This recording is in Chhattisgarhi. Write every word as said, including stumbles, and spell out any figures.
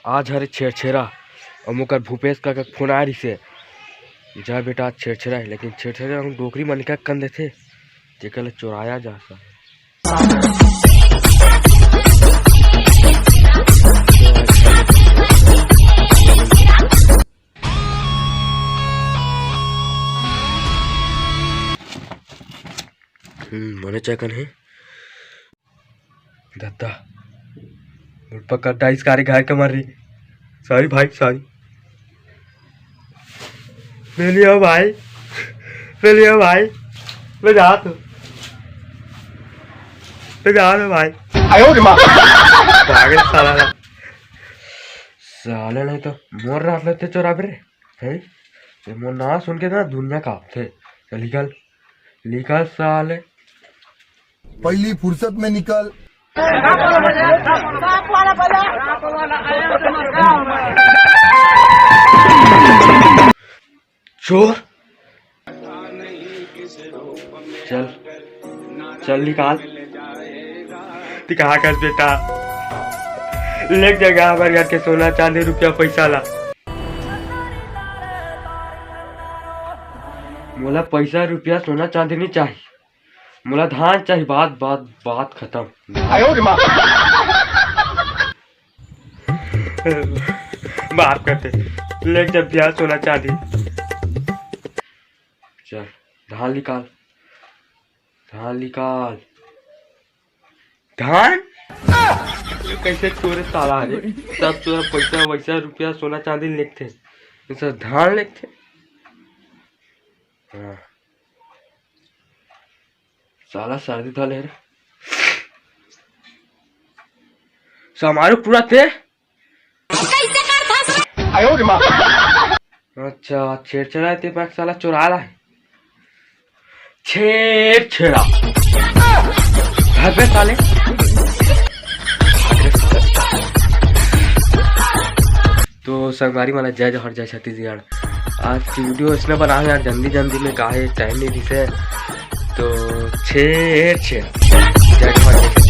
आज हरे छेरछेरा, अउ मोकर भूपेश काका के फोन आय रहिसे, जा बेटा, आज छेरछेरा हे, लेकिन छेरछेरा हम डोकरी मन के कन देथे, जेकर ले चोराया जा सकय। हम्म, मने चकन हे। दद्दा, मोर पकड़ डाइस कारे घर के मर रही। सॉरी भाई, सॉरी। ले लियो भाई, ले लियो भाई, ले जा तू, ले जा तू भाई। आयो रे माँ। पागल साला ला। साले नहीं तो मोर रात लेते चोराबे रे, हैं? ये मोर नाम सुन के ना दुनिया कांपथे। चल निकल, निकल साले। पहली फुर्सत में निकल। चोर, चल, चल निकाल। तू कहाँ कर बेटा? लेग जगह हमारे घर के सोना चांदी रुपया पैसा ला। मोला पैसा रुपया सोना चांदी नहीं चाहिए, मोला धान चाहिए। बात बात बात खत्म। आयो रे माँ। माफ करते, लेग जब दिया सोना चांदी। चल धान निकाल, धान निकाल। धान? ये कैसे चोरे साला रे? सब चोर पैसा वैसा रुपया सोना चांदी लेगथे, ये सब धान लेगथे। हाँ। साला सर्दी धले रे। समारोह पूरा थे। अच्छा, छेरछेरा ते पैक साला चोरा रहा है। छेरछेरा। घर पे साले। तो संगवारी मन ला जय जोहार, जय छत्तीसगढ़। आज की वीडियो इसने बना यार, जल्दी जल्दी में काहे टाइम नहीं दिसे। तो छेरछेरा। जय जोहार, जय छत्तीसगढ़।